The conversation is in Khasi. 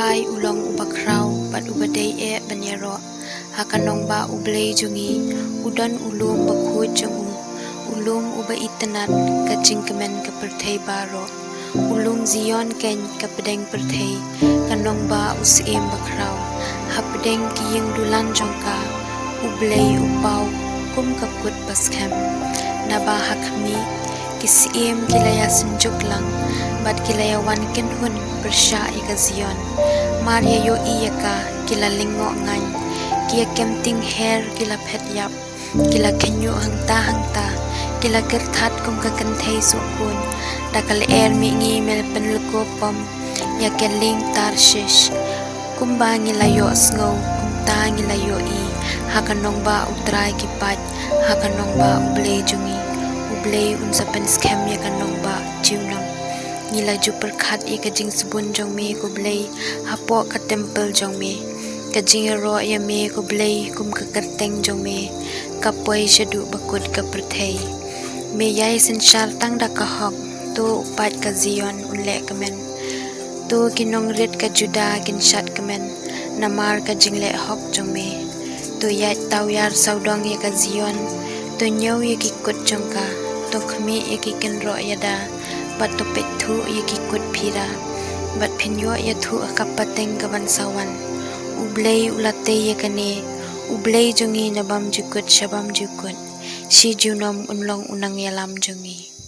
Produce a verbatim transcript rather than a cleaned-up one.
Ai u long uba khraw bad uba dei eh ban ïaroh. Ha ka nongbah U Blei jong ngi u don u lum bakhuid jong u, u lum uba itynnad, ka jingkmen ka pyrthei baroh. U lum Zion keiñ ka pdeng pyrthei, ka nongbah u Syiem bakhraw. Hapdeng ki ïing dulan jong ka U Blei u paw kum ka kut baskhem. Naba ha khmih ki syiem ki la ïa synjuk lang bad ki la ïa wan kynhun pyrshah ïa ka Zion. Mar ïa ïohi ïa ka ki la lyngngoh ngaiñ, ki ïa kem ting her, ki la phet ïap, ki la khynñiuh hangta hangta, ki la kyrthat kum ka kynthei suhkun. Da ka lyer mihngi me la pynlko pom ïa ka lieng Tarshish. Kumba ngi la ïohsngew kumta ngi la ïohi ha ka nongbah U Trai ki paid, ha ka nongbah U Blei jong ngi. U Blei un sa pynskhem ïa ka nongbah junom. Ngi la ju pyrkhat ïa ka jingsbun jong me ko Blei hapoh ka templ jong me. Ka jingïaroh ïa me ko Blei kum ka kyrteng jong me ka poi shaduh bakut ka pyrthei. Me ïai synshar tang da ka hok, to u paid ka Zion un leh kmen. To ki nongrit ka Juda kin shad kmen namar ka jingleh hok jong me. To ïaid tawiar sawdong ïa ka Zion, to ñiew ïa ki kut jong ka, to khmih ïa ki kynroh ïada bad to peit thuh ïa ki kut phira. Bad phin ïoh ïathuh ha ka pateng ka ban sa wan. U Blei u la tei ïa kane, U Blei jong ngi na bymjukut sha bymjukut. Shi junom un long u nongïalam jong ngi.